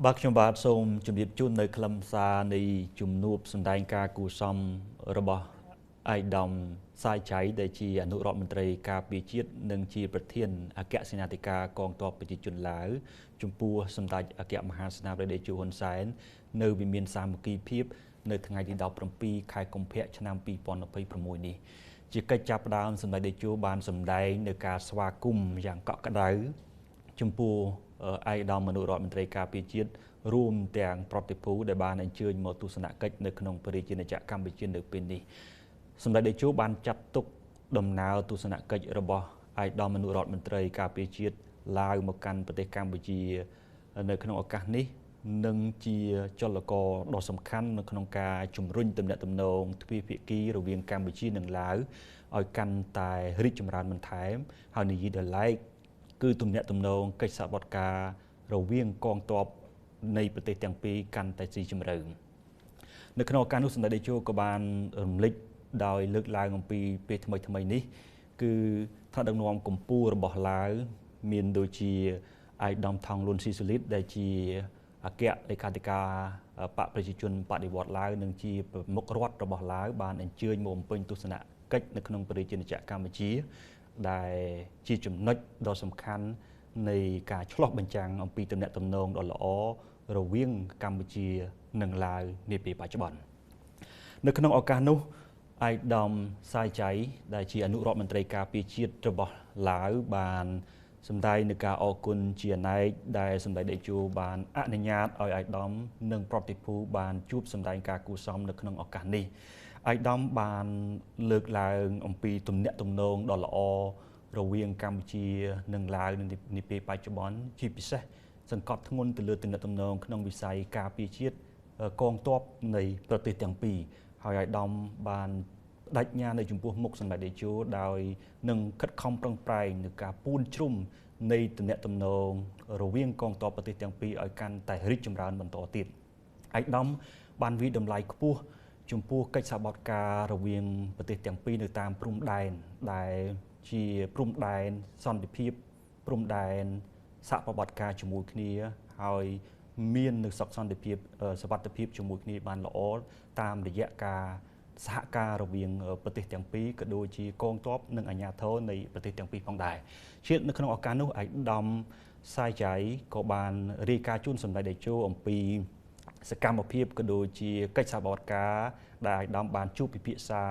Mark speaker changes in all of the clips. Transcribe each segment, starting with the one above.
Speaker 1: បាទខ្ញុំបាទសូមជម្រាបជូននៅខ្លឹមសារនៃជំនួបសម្ដែងការគួរសមរបស់ឯកឧត្តមសាយចៃដែលជាអនុរដ្ឋមន្ត្រីការពារជាតិនិងជាប្រធានអគ្គសេនាធិការកងទ័ពប្រជាជនឡាវចំពោះសម្ដេចអគ្គមហាសេនាបតីតេជោហ៊ុនសែននៅវិមានសាមគ្គីភាពនៅថ្ងៃទី17ខែកុម្ភៈឆ្នាំ2026នេះជាកិច្ចចាប់ផ្ដើមសម្ដេចតេជោបានសម្ដែងនៅការស្វាគមន៍យ៉ាងកក់ក្ដៅចំពោះឯកឧត្តមអនុរដ្ឋមន្ត្រីការពារជាតិរួមទាំងប្រតិភូដែលបានអញ្ជើញមកទស្សនកិច្ចនៅក្នុងព្រះរាជាណាចក្រកម្ពុជានៅពេលនេះសម្ដេចតេជោបានចាត់ទុកដំណើរទស្សនកិច្ចរបស់ឯកឧត្តមអនុរដ្ឋមន្ត្រីការពារជាតិឡាវមកកាន់ប្រទេសកម្ពុជានៅក្នុងឱកាសនេះនឹងជាចលករដ៏សំខាន់នៅក្នុងការជំរុញទំនាក់ទំនងទ្វេភាគីរវាងកម្ពុជានិងឡាវឲ្យកាន់តែរីកចម្រើនបន្ថែមហើយនិយាយដោយឡែកគឺទំនាក់ទំនងកិច្ចសហប្រតិបត្តិការរវាងកងទ័ពនៃប្រទេសទាំងពីរកាន់តែស៊ីជម្រៅនៅក្នុងឱកាសនោះសម្ដេចតេជោក៏បានរំលេចដោយលើកឡើងអំពីពេលថ្មីៗនេះគឺថ្នាក់ដឹកនាំកម្ពុជារបស់ឡាវមានដូចជាឯកឧត្តមថងលួនស៊ីស៊ូលីតដែលជាអគ្គលេខាធិការបកប្រជាជនបដិវត្តឡាវនិងជាប្រមុខរដ្ឋរបស់ឡាវបានអញ្ជើញមកបំពេញទស្សនកិច្ចនៅក្នុងព្រះរាជាណាចក្រកម្ពុជាដែលជាចំណុចដ៏សំខាន់នៃការឆ្លុះបញ្ចាំងអំពីទំនាក់ទំនងដ៏ល្អរវាងកម្ពុជានិងឡាវនាពេលបច្ចុប្បន្ននៅក្នុងឱកាសនោះឯកឧត្តមសាយចៃដែលជាអនុរដ្ឋមន្ត្រីការពារជាតិរបស់ឡាវបានសម្ដែងនៅការអរគុណជាអនេកដែលសម្ដេចតេជោបានអនុញ្ញាតឲ្យឯកឧត្តមនិងប្រតិភូបានជួបសម្ដែងការគួរសមនៅក្នុងឱកាសនេះឯកឧត្តមបានលើកឡើងអំពីទំនាក់ទំនងដ៏ល្អរវាងកម្ពុជានិងឡាវនៅពេលបច្ចុប្បន្នជាពិសេសសង្កត់ធ្ងន់ទៅលើទំនាក់ទំនងក្នុងវិស័យការពារជាតិកងទ័ពនៃប្រទេសទាំងពីរហើយឯកឧត្តមបានបដិញ្ញានៅចំពោះមុខសម្ដេចតេជោដោយនឹងខិតខំប្រឹងប្រែងនៅការពូនជ្រុំនៃទំនាក់ទំនងរវាងកងទ័ពប្រទេសទាំងពីរឲ្យកាន់តែរីកចម្រើនបន្តទៀតឯកឧត្តមបានវិតម្លៃខ្ពស់ចំពោះកិច្ចសហប្រតិបត្តិការរវាងប្រទេសទាំងពីរនៅតាមព្រំដែនដែលជាព្រំដែនសន្តិភាពព្រំដែនសហប្រតិបត្តិការជាមួយគ្នាហើយមាននៅសុខសន្តិភាពសុវត្ថិភាពជាមួយគ្នាបានល្អតាមរយៈការសហការរវាងប្រទេសទាំងពីរក៏ដូចជាកងទ័ពនិងអាជ្ញាធរនៃប្រទេសទាំងពីរផងដែរជាតិនៅក្នុងឱកាសនោះឯកឧត្តមសាយចៃក៏បានរាយការណ៍ជូនសម្ដេចតេជោអំពីសកម្មភាពក៏ដូចជាកិច្ចសហប្រតិបត្តិការដែលឯកឧត្តមបានជួបពិភាក្សា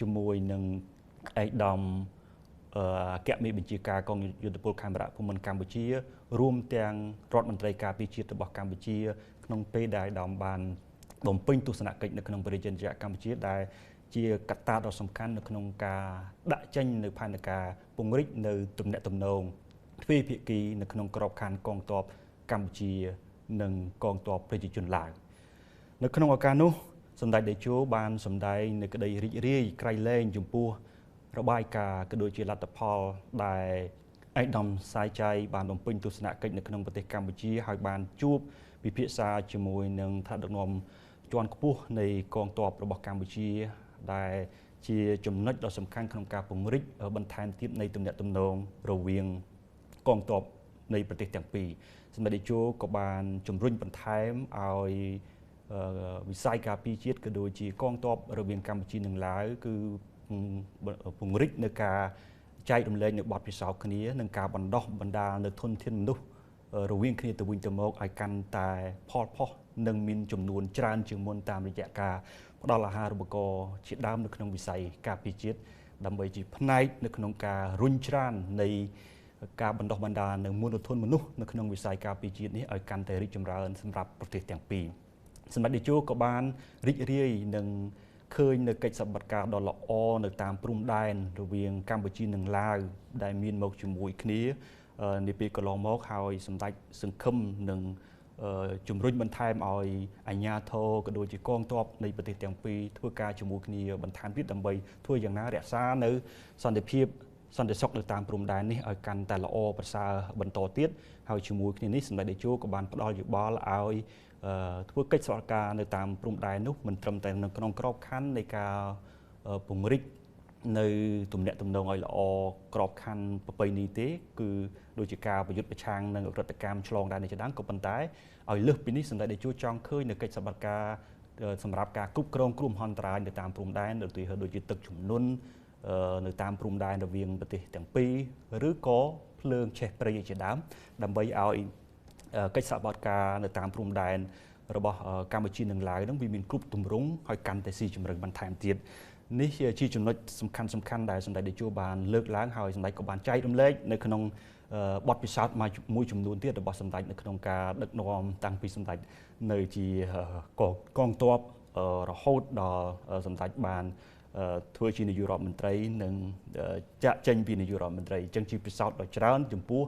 Speaker 1: ជាមួយនឹងឯកឧត្តមអគ្គមេបញ្ជាការកងយុទ្ធពលខេមរៈភូមិន្ទកម្ពុជារួមទាំងរដ្ឋមន្ត្រីការពារជាតិរបស់កម្ពុជាក្នុងពេលដែលឯកឧត្តមបានបំពេញទស្សនកិច្ចនៅក្នុងប្រជាជាតិកម្ពុជាដែលជាកត្តាដ៏សំខាន់នៅក្នុងការដាក់ចេញនៅផែនការពង្រីកនៅទំនាក់ទំនងទ្វេភាគីនៅក្នុងក្របខ័ណ្ឌកងទ័ពកម្ពុជានិងកងទ័ពប្រជាជនឡាវនៅក្នុងឱកាសនោះសម្ដេចតេជោបានសម្ដែងនៅក្តីរីករាយក្រៃលែងចំពោះរបាយការណ៍ក៏ដូចជាលទ្ធផលដែលឯកឧត្តមសាយចៃបានបំពេញទស្សនកិច្ចនៅក្នុងប្រទេសកម្ពុជាហើយបានជួបពិភាក្សាជាមួយនឹងថ្នាក់ដឹកនាំជាន់ខ្ពស់នៃកងទ័ពរបស់កម្ពុជាដែលជាចំណុចដ៏សំខាន់ក្នុងការពង្រីកបន្ថែមទៀតនៃទំនាក់ទំនងរវាងកងទ័ពនៃប្រទេសទាំងពីរសម្ដេចតេជោក៏បានជំរុញបន្ថែមឲ្យវិស័យការពារជាតិក៏ដូចជាកងទ័ពរវាងកម្ពុជានិងឡាវគឺពង្រីកនៅការចែករំលែកនៅបទពិសោធន៍គ្នានិងការបណ្ដោះបណ្ដាលនៅធនធានមនុស្សរវាងគ្នាទៅវិញទៅមកឲ្យកាន់តែផលផុសនិងមានចំនួនច្រើនជាងមុនតាមរយៈការផ្ដល់អាហារូបករណ៍ជាដើមនៅក្នុងវិស័យការពារជាតិដើម្បីជាផ្នែកនៅក្នុងការរុញច្រាននៃការបណ្ដោះបណ្ដាលនៅមូលធនមនុស្សនៅក្នុងវិស័យការពារជាតិនេះឲ្យកាន់តែរីកចម្រើនសម្រាប់ប្រទេសទាំងពីរសម្ដេចតេជោក៏បានរីករាយនឹងឃើញនៅកិច្ចសហប្រតិបត្តិការដ៏ល្អនៅតាមព្រំដែនរវាងកម្ពុជានិងឡាវដែលមានមកជាមួយគ្នានាពេលកន្លងមកហើយសម្ដេចសង្ឃឹមនឹងជំរុញបន្ថែមឲ្យអាជ្ញាធរក៏ដូចជាកងទ័ពនៃប្រទេសទាំងពីរធ្វើការជាមួយគ្នាបន្ថែមទៀតដើម្បីធ្វើយ៉ាងណារក្សានៅសន្តិភាពសន្តិសុខនៅតាមព្រំដែននេះឲ្យកាន់តែល្អប្រសើរបន្តទៀតហើយជាមួយគ្នានេះសម្ដេចតេជោក៏បានផ្ដល់យោបល់ឲ្យធ្វើកិច្ចសហការនៅតាមព្រំដែននោះមិនត្រឹមតែនៅក្នុងក្របខ័ណ្ឌនៃការពង្រីក នៅទំនាក់ទំនងឲ្យល្អក្របខ័ណ្ឌប្រពៃណីទេគឺដូចជាការប្រយុទ្ធប្រឆាំងនឹងអក្រិតកម្មឆ្លងដែននេះជាដើមក៏ប៉ុន្តែឲ្យលើសពីនេះសម្ដេចតេជោចង់ឃើញនៅកិច្ចសម្បត្តិការសម្រាប់ការគ្រប់គ្រងគ្រោះមហន្តរាយនៅតាមព្រំដែនឧទាហរណ៍ដូចជាទឹកជំនន់នៅតាមព្រំដែនរវាងប្រទេសទាំងពីរឬក៏ភ្លើងឆេះព្រៃជាដើមដើម្បីឲ្យកិច្ចសហប្រតិបត្តិការនៅតាមព្រំដែនរបស់កម្ពុជានិងឡាវនឹងវាមានគ្រប់ទម្រង់ហើយកាន់តែស៊ីជម្រៅបន្ថែមទៀតនេះជាចំណុចសំខាន់ដែលសម្ដេចតេជោបានលើកឡើងហើយសម្ដេចក៏បានចែករំលែកនៅក្នុងបទពិសោធន៍មួយចំនួនទៀតរបស់សម្ដេចនៅក្នុងការដឹកនាំតាំងពីសម្ដេចនៅជាកងទ័ពរហូតដល់សម្ដេចបានធ្វើជានាយករដ្ឋមន្ត្រីនិងចាក់ចេញពីនាយករដ្ឋមន្ត្រីអញ្ចឹងជាពិសោធន៍ដ៏ច្រើនចំពោះ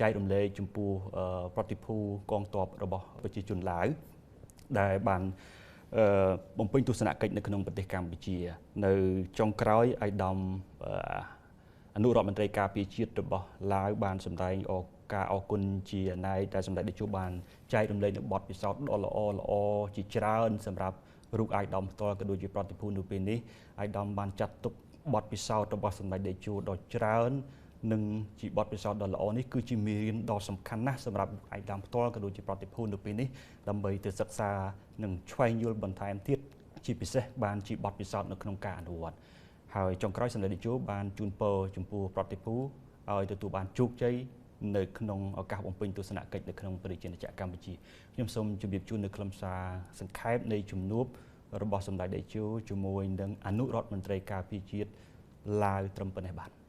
Speaker 1: ចែករំលែកចំពោះប្រតិភូកងទ័ពរបស់ប្រជាជនឡាវដែលបានបំពេញទស្សនកិច្ចនៅក្នុងប្រទេសកម្ពុជានៅចុងក្រោយឯកឧត្តមអនុរដ្ឋមន្ត្រីការពារជាតិរបស់ឡាវបានសម្ដែងការអរគុណជាអនេកដែលសម្ដេចតេជោបានចែករំលែកនូវបទពិសោធន៍ដ៏ល្អជាច្រើនសម្រាប់រូបឯកឧត្តមផ្ទាល់ក៏ដូចជាប្រតិភូនៅពេលនេះឯកឧត្តមបានចាត់ទុកបទពិសោធន៍របស់សម្ដេចតេជោដ៏ច្រើននិងជាបទពិសោធន៍ដ៏ល្អនេះគឺជាមេរៀនដ៏សំខាន់ណាស់សម្រាប់ឯកឧត្តមផ្ទាល់ក៏ដូចជាប្រតិភូនៅពេលនេះដើម្បីទៅសិក្សានិងឆ្វេងយល់បន្ថែមទៀតជាពិសេសបានជាបទពិសោធន៍នៅក្នុងការអនុវត្តហើយចុងក្រោយសម្ដេចតេជោបានជូនពរចំពោះប្រតិភូឲ្យទទួលបានជោគជ័យនៅក្នុងឱកាសបំពេញទស្សនកិច្ចនៅក្នុងប្រជាណាចក្រកម្ពុជាខ្ញុំសូមជម្រាបជូននៅខ្លឹមសារសង្ខេបនៃជំនួបរបស់សម្ដេចតេជោជាមួយនឹងអនុរដ្ឋមន្ត្រីការពារជាតិឡាវត្រឹមប៉ុណ្ណេះបាទ។